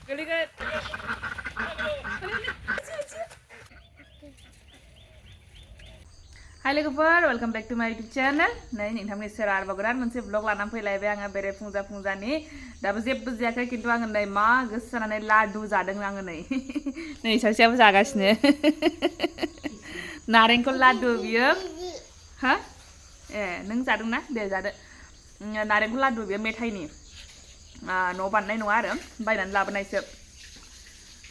Hai logoफोर welcome back to my YouTube channel. नै नोंथांनि सेराव आरोबाव गोदान मोनसे ब्लग लानानै फैलायबाय आङो बेरे फुंजानि दाबो जेबो जायाखै खिन्थु आङो नै मा गोसो जानानै लादु जादों आङो नै नै सासेयाबो जागासिनो नारेंखल लादु बियो हा ए नों जादोंना दे जादो नारेंखल लादु बियो मेथाइनि न' बानायनाय नङा आरो बायनानै लाबोनायसो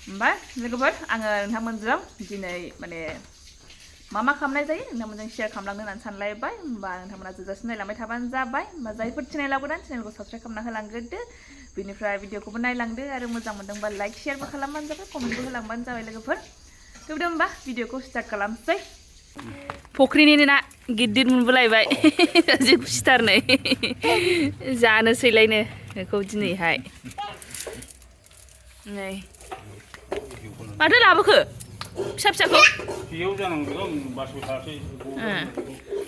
ओमफ्राय लोगोफोर आङो नोंथांमोनजों दिनै माने मा खालामनाय जायो नोंथांमोनजों शेयार खालामलांनो होननानै सानलायबाय होमबा नोंथांमोना जोजासे नायलांबाय थाबानो जाबाय होमबा जायफोर चेनेलाव गोदान चेनेलखौ साबस्क्राइब खालामना होलांग्रोदो बिनिफ्राय भिडिअखौबो नायलांदो आरो मोजां मोनदोंबा लाइक शेयारबो खालामबानो जाबाय कमेन्टबो होलांबानो जाबाय लोगोफोर थेवबो होमबा भिडिअखौ स्टार्ट खालामसै फख्रिनि ना गिदिर मोनबोलायबाय जि खुसिथार नै जानोसैलायनो बेखौ दिनैहाय नै माथो लाबोखो फिसा फिसाखौ बेयाव जानांगौ आं बासआव थासै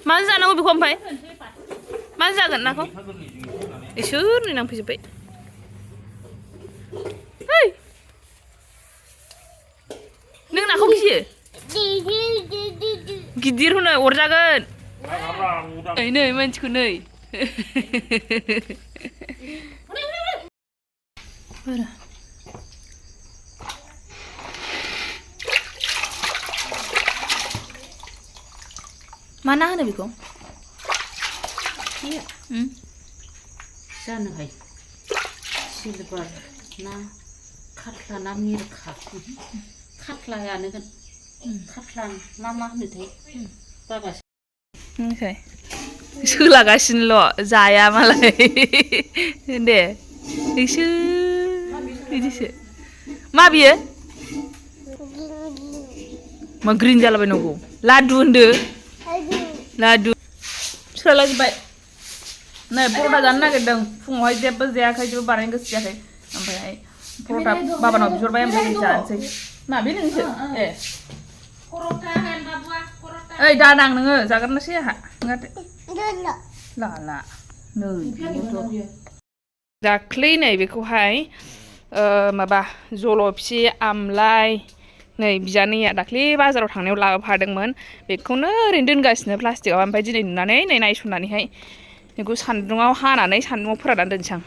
मानो जानांगौ बेखौ ओमफ्राय मानो जागोन नाखौ इसोर नै नांफैजोब्बाय ओइ नों नाखौ गियो गिदिर होनो अरजागोन नै मानसिखौ नै मा ना होनो बेखौ जानो हायो सिलभार ना खातला ना मिरखा खातलायानो खातला मा होनोथाय बाबासो मिथिबाय सोलागासिनोल' जाया मालाय दे नोंसो बिदिसो मा बियो मा ग्रिन जालाबायनांगौ लादु होनदो लादु सोलाजोब्बाय नै पर'था जानो नागिरदों फुङावहाय जेबो जायाखै जेबो बानायनो गोसो जायाखै ओमफ्राय पर'था बाबानाव बिहरबाय ओमफ्राय जानोसै मा बे नोंसो ए ओइ दानां नोङो जागारनोसै आंहा ला नै दाख्लै नै बेखौहाय माबा जलफि आमलाइ नै बिजानैया दाख्लै बाजाराव थांनायाव लाबोफादोंमोन बेखौनो ओरैनो दोनगासिनो प्लास्टिकआव ओमफ्राय दिनै नुनानै नै नायसननानैहाय बेखौ सान्दुङाव हानानै सान्दुङाव फोराननानै दोनसै आं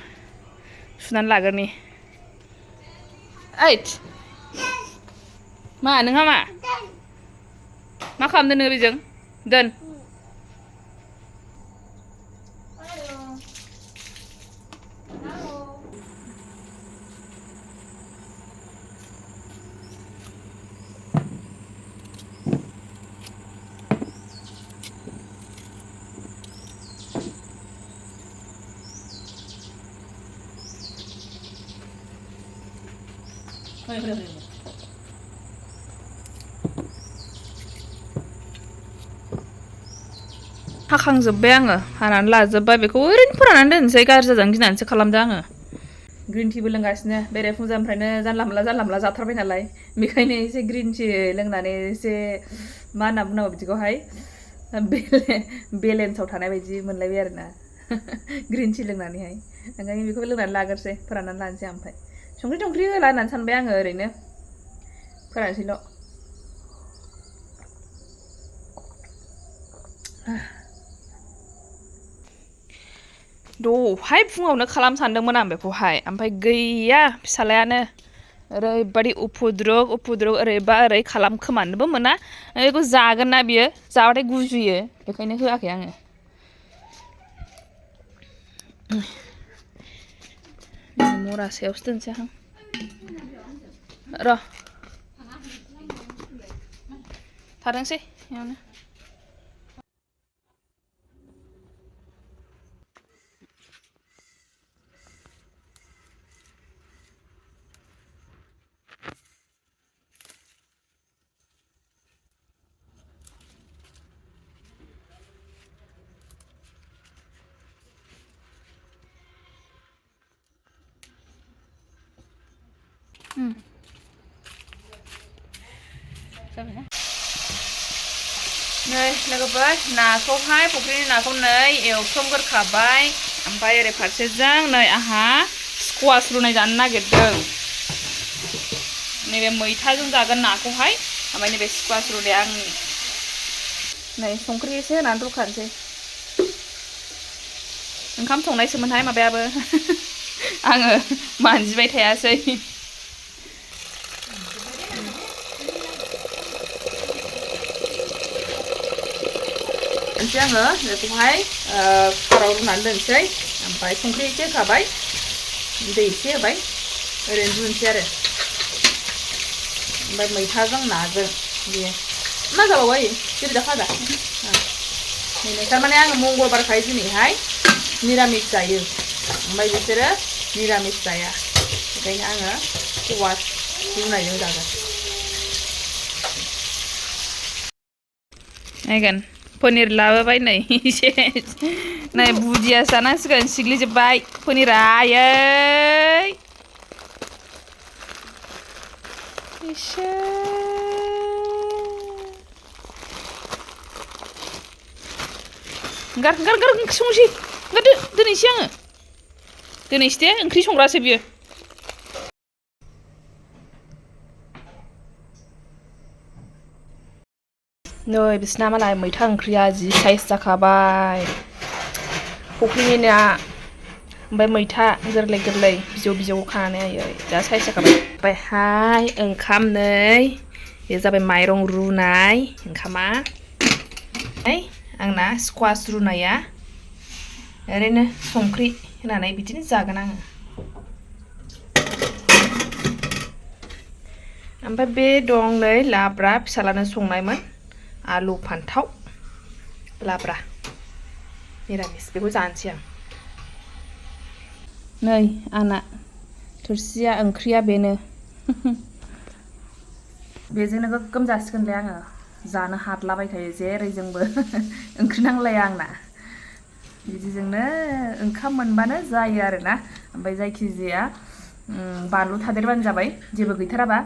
सुनानै लागोरनि ओइद मा नोंहा मा खालामदों नों बेजों दोन हाखांजोब्बाय आङो हानानै लाजोब्बाय बेखौ ओरैनो फोराननानै दोनसै गाज्रि जाजानो गिनानैसो खालामदों आङो ग्रिन टिबो लोंगासिनो बेरे फुंजानिफ्रायनो जानला मोनला जाथारबाय नालाय बेखायनो एसे ग्रिन टि लोंनानै एसे मा होनना बुंनांगौ बिदिखौहाय बेलेन्सआव थानाय बायदि मोनलायबाय आरोना ग्रिन टि लोंनानैहाय ओंखायनो बेखौ लोंनानै लागोरसै फोराननानै लानोसै ओमफ्राय संख्रि टंख्रि होला होननानै सानबाय आङो ओरैनो फोरानसैल' दहाय फुङावनो खालाम सानदोंमोन आं बेखौहाय ओमफ्राय गैया फिसालायानो ओरैबादि उफुद्रुग ओरैबा ओरै खालामखोमानोबो मोना बेखौ जागोन ना बियो जाबाथाय गुजुयो बेखायनो होआखै आङो मरासेयावसो दोनसै आं र' थादोंसै बेयावनो जाबायना नै लोगोफोर नाखौहाय फुख्रिनि नाखौ नै एवथ्रमगोरखाबाय ओमफ्राय ओरै फारसेजों नै आंहा स्कुवाश रुनाय जानो नागिरदों नैबे मैथाजों जागोन नाखौहाय ओमफ्राय नैबे स्क्वाश रुनाया आंनि नै संख्रि एसे होनानै रुखानोसै ओंखाम संनायसोमोनहाय माबायाबो आङो मानजिबाय थायासै आङो बेखौहाय कुकाराव रुनानै दोनसै ओमफ्राय संख्रि एसे होखाबाय दै एसे होबाय ओरैनो रुनोसै आरो ओमफ्राय मैथाजों नाजों बेयो मा जाबावो जेरै दा फाजा थारमाने आङो मंगलबारखाय दिनैहाय निरामिस जायो ओमफ्राय बिसोरो निरामिस जाया ओंखायनो आङो स्क्वाश रुनायजों जागोन नायगोन पनिर लाबोबाय नै एसे नै बुदिया जानांसिगोन सिग्लिजोब्बाय पनिरा आयै एसे गार ओंख्रि संसै दोनैसै आङो दोनैसै दे ओंख्रि संग्रासो बियो नै बिसिना मालाय मैथा ओंख्रिया जि साइज जाखाबाय फुख्रिनि ना ओमफ्राय मैथा गोरलै गोरलै बिजौ खानानै आयै जा साइज जाखाबाय ओमफ्रायहाय ओंखाम नै बे जाबाय माइरं रुनाय ओंखामा आंना स्क्वाश रुनाया ओरैनो संख्रि होनानै बिदिनो जागोन आङो ओमफ्राय बे दं नै लाब्रा फिसालानो संनायमोन आलु फान्थाव लाब्रा निरामिस बेखौ जानोसै आं नै आंना थोरसिया ओंख्रिया बेनो बेजोंनो गोग्गोम जासिगोनलै आङो जानो हादलाबायखायो जेरैजोंबो ओंख्रि नांलाया आंना बिदिजोंनो ओंखाम मोनबानो जायो आरोना ओमफ्राय जायखिजाया बानलु थादेरबानो जाबाय जेबो गैथाराबा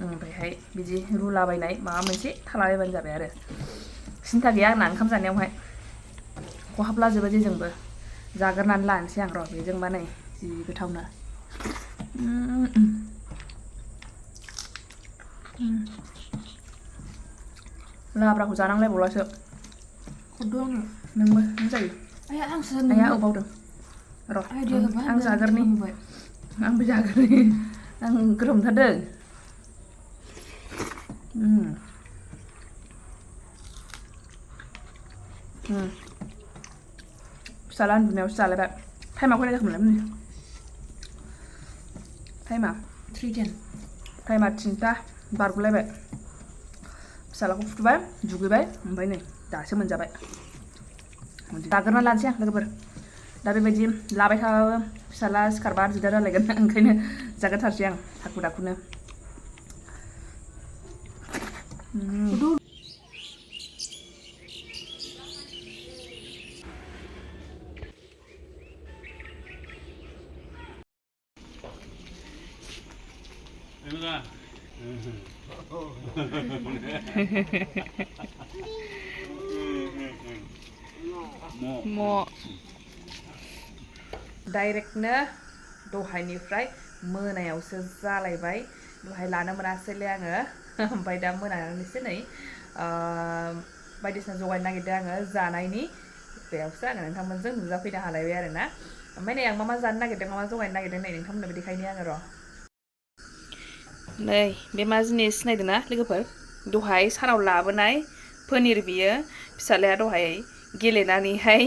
ओमफ्रायहाय बिदि रुलाबायनाय माबा मोनसे थालाबायबानो जाबाय आरो सिन्था गैया आंना ओंखाम जानायावहाय खहाबलाजोबो जेजोंबो जाग्रोनानै लानोसै आं र' बेजोंबा नै जि गोथावनो लाब्राखौ जानांलायबावलासो हरदो आंनो नोंबो नों जायो आया बावदों र' आं जागोरनि आंबो जागोरनि आं गोथाव मोनथारदों फिसाला उन्दुनायावसो जालायबाय टाइमा खयथा जाखोमोनलाय टाइमा 3:10 टाइमा 3टा बारगुलायबाय फिसालाखौ फुथुबाय दुगैबाय ओमफ्राय नै दासो मोनजाबाय जाग्रोना लानोसै आं लोगोफोर दा बेबायदि लाबाय थाबाबो फिसाला सिखारबा दिगदार जालायगोन ओंखायनो जाग्रोथारसै आं हाखु दाखुनो डाइरेक्टनो दहायनिफ्राय मोनायावसो जालायबाय दहाय लानो मोनासैलै आङो ओमफ्राय दा मोनानैसो नै बायदिसिना जगायनो नागिरदों आङो जानायनि बेयावसो आङो नोंथांमोनजों नुजाफैनो हालायबाय आरोना ओमफ्राय नै आं मा जानो नागिरदों मा जगायनो नागिरदों नै नोंथांमोननोबो देखायनि आङो र' नै बे मा जिनिस सिनायदोंना लोगोफोर दहाय सानाव लाबोनाय पनिर बियो फिसालाया दहाय गेलेनानैहाय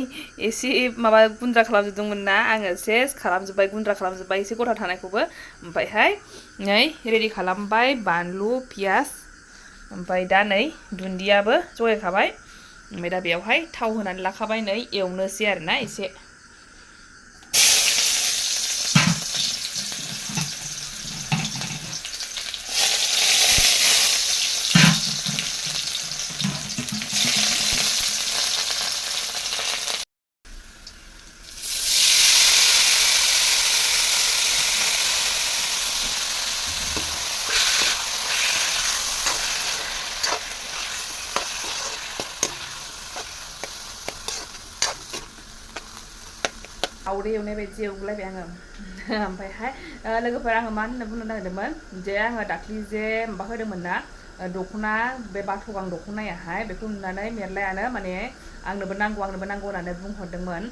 एसे माबा गुन्द्रा खालामजोबदोंमोन ना आङो सेस खालामजोब्बाय गुन्द्रा खालामजोब्बाय एसे गथा थानायखौबो ओमफ्रायहाय नै रेडि खालामबाय बानलु पियास ओमफ्राय दा नै दुन्दियाबो जगायखाबाय ओमफ्राय दा बेयावहाय थाव होनानै लाखाबाय नै एवनोसै आरोना एसे दाउदै एवनाय बायदि एवलायबाय आङो ओमफ्रायहाय लोगोफोर आङो मा होनना बुंनो नागिरदोंमोन जे आङो दाख्लि जे माबा होदोंमोन ना दख'ना बे बाथ'गां दख'नायाहाय बेखौ नुनानै मेरलायानो माने आंनोबो नांगौ होननानै बुंहरदोंमोन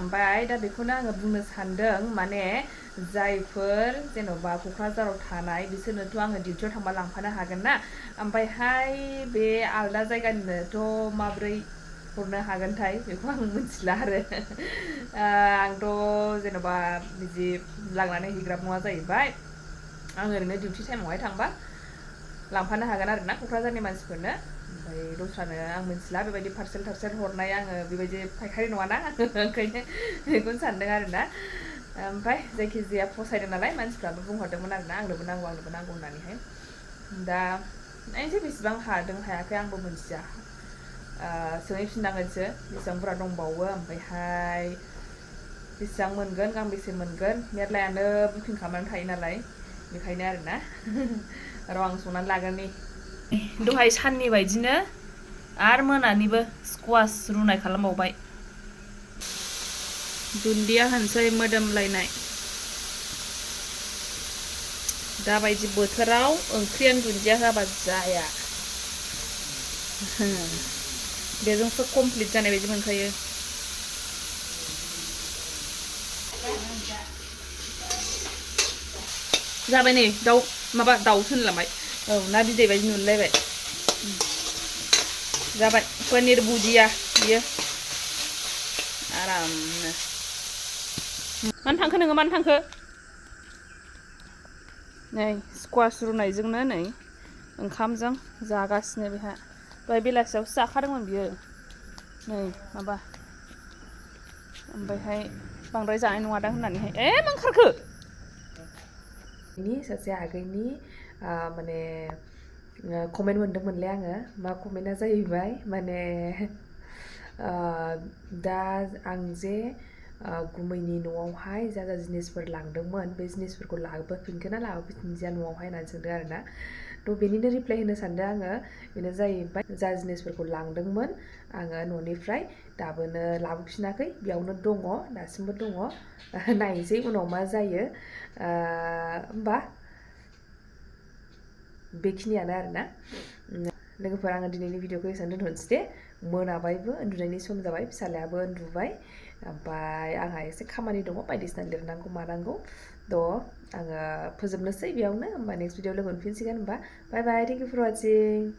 ओमफ्राय दा बेखौनो आङो बुंनो सानदों माने जायफोर जेन'बा क'क्राझाराव थानाय बिसोरनोथ' आङो डिउटियाव थांबा लांफानो हागोन ना ओमफ्रायहाय बे आलदा जायगानिनोथ' माब्रै हरनो हागोनथाय बेखौ आं मिथिला आरो आंथ' जेन'बा बिदि लांनानै हैग्राबो नङा जाहैबाय आं ओरैनो डिउटि टाइमावहाय थांबा लांफानो हागोन आरो ना क'क्राझारनि मानसिफोरनो ओमफ्राय दस्रानो आं मिथिला बेबायदि पार्सेल हरनाय आङो बेबायदि फायखारि नङाना ओंखायनो बेखौनो सानदों आरो ना ओमफ्राय जायखिजाया फसायदों नालाय मानसिफ्राबो बुंहरदोंमोन आरो ना आंनोबो नांगौ होननानैहाय दा नायनोसै बेसेबां हादों हायाखै आंबो मिथिया सोंहैफिननांगोनसो बेसेबां बुरजा दंबावो ओमफ्रायहाय बेसेबां मोनगोन गांबेसे मोनगोन मेरलायानो बुकिं खालामनानै थायो नालाय बेखायनो आरो ना र' आं संनानै लागोन दहाय साननि बायदिनो आरो मोनानिबो स्कुवास रुनाय खालामबावबाय दुन्दिया होनसै मोदोमलायनाय दाबायदि बोथोराव ओंख्रियानो दुन्दिया होआबा जाया बेजोंसो कमप्लिट जानाय बायदि मोनखायो जाबाय नै दाउसो होनलांबाय औ ना बिदै बायदि नुलायबाय जाबाय पनिर भुजिया बियो आरामनो मानो थांखो नोङो मानो थांखो नै स्कुवास रुनायजोंनो नै ओंखामजों जागासिनो बेहा दहाय बेलासियावसो जाखादोंमोन बियो नै माबा ओमफ्रायहाय बांद्राय जानाय नङादां होननानैहाय मा ओंखारखो सासे आगैनि माने कमेन्ट मोनदोंमोनलै आङो मा कमेन्टआ जाहैबाय माने दा आं जे गुमैनि न'आवहाय जा जिनिसफोर लांदोंमोन बे जिनिसफोरखौ लाबोफिनगोन ना लाबोफिनजाया न'आवहाय होननानै सोंदों आरो ना थ' बेनिनो रिप्लाय होनो सानदों आङो बेनो जाहैबाय जा जिनिसफोरखौ लांदोंमोन आङो न'निफ्राय दाबोनो लाबोफिनाखै बेयावनो दङ दासिमबो दङ नायनोसै उनाव मा जायो होमबा बेखिनियानो आरोना लोगोफोर आङो दिनैनि भिडिअखौ एसेबां दोनथ'नोसै दे मोनाबायबो उन्दुनायनि सम जाबाय फिसालायाबो उन्दुबाय ओमफ्राय आंहा एसे खामानि दङ बायदिसिना लिरनांगौ मानांगौ थ' आङो फोजोबनोसै बेयावनो होमबा नेक्स्ट भिडिअ लोगो मोनफिनसिगोन होमबा बाय बाय थेंक इउ फर वाचिं